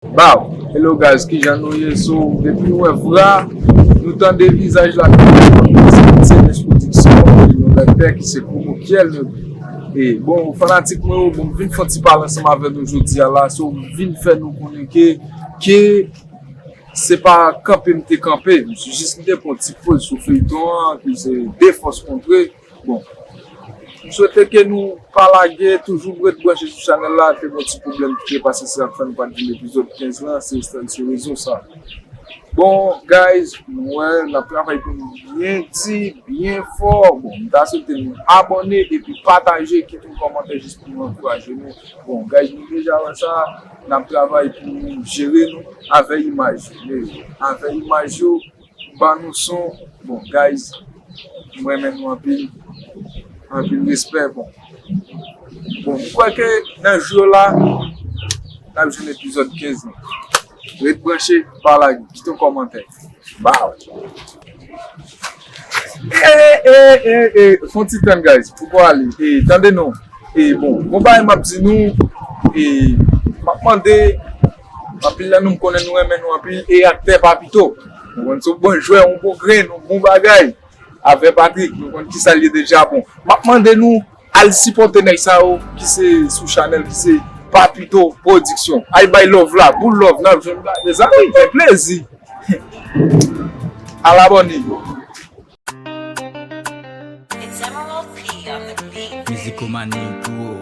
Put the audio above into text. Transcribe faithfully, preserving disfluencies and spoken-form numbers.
Baw, hello guys, kijan nou ye? So, depi nou wè vra, nou tande vizaj la, se T N S Production, nou rektè ki se Komo Kyèl. E bon, fanatik mwen yo, bon, m vin fè yon ti pale ansanm avè nou jodi a la, so, m vin fè nou konnen ke, ke se pa kanpe m te kanpe, m jis m te pran ti poz sou feyton an, ki se De Fòs Kontre. Bon, m swete ke nou pa lage, toujou ret branche sou chanèl la, te gen yon ti pwoblèm ki te pase, se sa k fè nou pa t vin epizòd kenz lan, se, se rezon sa. Bon, guys, nou wè, n ap travay pou nou byen di, byen fò. Bon, m ta swete nou abòne epi pataje, kite yon kòmantè jis pou nou ankouraje nou. Bon, guys, nou deja wè sa, n ap travay pou nou jere nou avè imaj yo. Men avè imaj yo, ban nou son. Bon, guys, m renmen nou anpil. Anpil respè. Bon, bon, m kwè ke nan jou yo la, n ap jwenn epizòd kenz lan. Ret branche, pa lage, kite yon kòmantè. Baw. E, e, e, e, fè yon ti tann, guys, pou pou ale. E, tande non. E, bon, bon bagay m ap di nou, e, m ap mande, anpil nan nou m konnen nou renmen nou anpil, e aktè Papito. Nou konn se yon bon jwè, yon bon grenn, yon bon bagay. Avè Patrick, nou konn ki sa l ye deja. Bon, m ap mande nou al sipòte nèg sa yo ki se sou chanèl, ki se Papito Production. Al bay love la, boul love, n ap jwenn bagay. Mezanmi, fè plezi. Al abòne. Mizikomani pou